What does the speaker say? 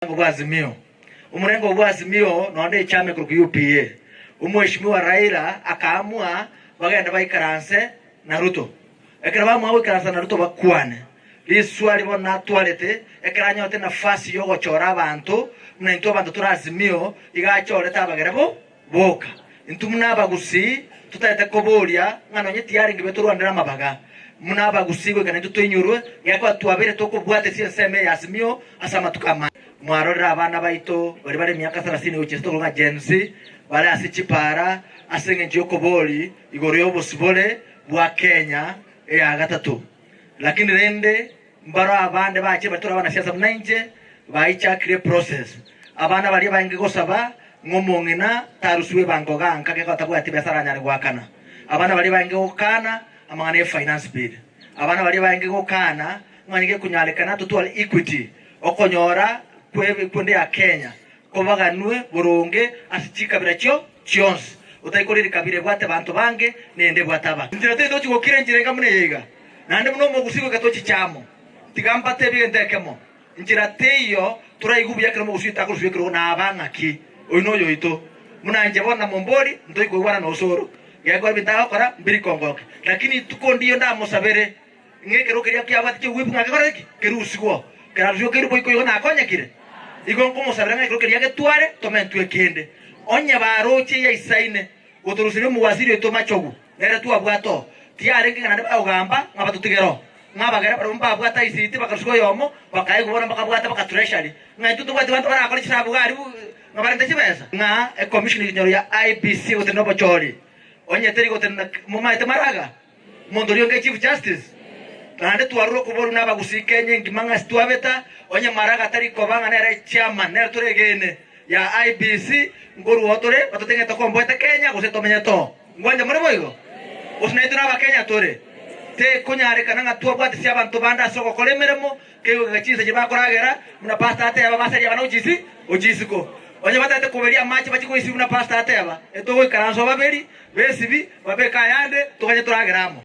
Omorengo bwa Azimio. Omorengo bwa Azimio nonde echama ekorokwa UPA. Omweshimiwa Raila akaamua bagende baikaranse na Ruto. Ekero bamua goikaransa na Ruto bakwane. Riswali bono natwarete ekero anyorete nafasi yogochora abanto buna intwe abanto tore Azimio iga achorete abagere bo boka. Intwe buna abagusii totaete koboria ng'a nonye tiarenge buya torwanere amabaga buna abagusii goika naintwe toinyorwe gekoba twabeire tokobwatesia ensemo eye Azimio ase amatuko amange. Mwarorire abana baito baria bare emiaka sarasini gochia ase tokoroka Gen Z bare ase chipara ase engencho y'okobori igoro y'obosibore bwa Kenya eya gatato. Lakini rende Mbaro abande bachire batore abanasiasa buna inche, baichakire eprocess. Abana baria baenge gosaba ng'a omong'ina tarusiwe ebango ganka gekogera tabwati besa aranyare goakana. Abana baria baenge gokana amang'ana ye finance bill. Abana baria baenge gokana ng'a onye gekonyarekana totware equity, okonyora kwe ya Kenya kobaganwe boronge ase chikabira chio chionsi, otari korera ekabira ebwate abanto bange na ende ebwate abake. Inchera teri tochi gokira enchera enga buna eye iga, naende buna omogusii goika tochiche amo. Tiga mbatebie egento ekemo, inchera teiyo toraigwe buya ekero omogusii otakoruswa ekerogo naba ng'aki. Oyio noyoito. Buna inche bono na mombori, ntoi koigwana na osoro. Gekora ebinto agokora mbiri kongokia. Lakini rituko ndiyo ndamosabere, ng'a ekerogo keria kiabwate ki'ogwepwa ng'a kekore ki? Kerusigwe. Kerarusigwe kerue boiko igo nakonyekire. Igo nkomosabera ng'a ekerogo keria getware tomentwe ekende. Onye baroche yaisaine gotoruseria omogwasiri oito machogu, nere twabwate oo, tiyarenge ng'a naende bagogamba ng'a batotigere oo. Ng'a abagere barabwo mbabwate ICT bakarusigwa oyomo, bakaigwa bono bakabwata baka treasury. Ng'a intwe tobwati banto barakore chisabu iga aria ng'a barente chibesa. Ng'a ecommission ekinyoro ya IEBC egotenena obochori, onye teri gotenena momaete maraga. Omonto oria onge Chief Justice, naende twarure okoborwa nabagusii Kenya engima ng'a sitwabeta, onye Maraga tari koba ng'a nere chairman, nere toregene ya IEBC, nkorwa oo tore batoteng'ete komboete Kenya gose tomenyete oo. Ngwancha more boigo? Gose naintwe nabakenya tore? Tekonyarekana ng'a twabwatisia abanto bande ase ogokora emeremo, Kegoika chinsa chiria bakoragera, buna pastor ateba, basaria abana gochia isi, gochia isiko. Onye batagete koberia amache bachie koisibi buna pastor ateba, etogoikaransa obaberi, besibi, babeke ayande, toganye toragere amo.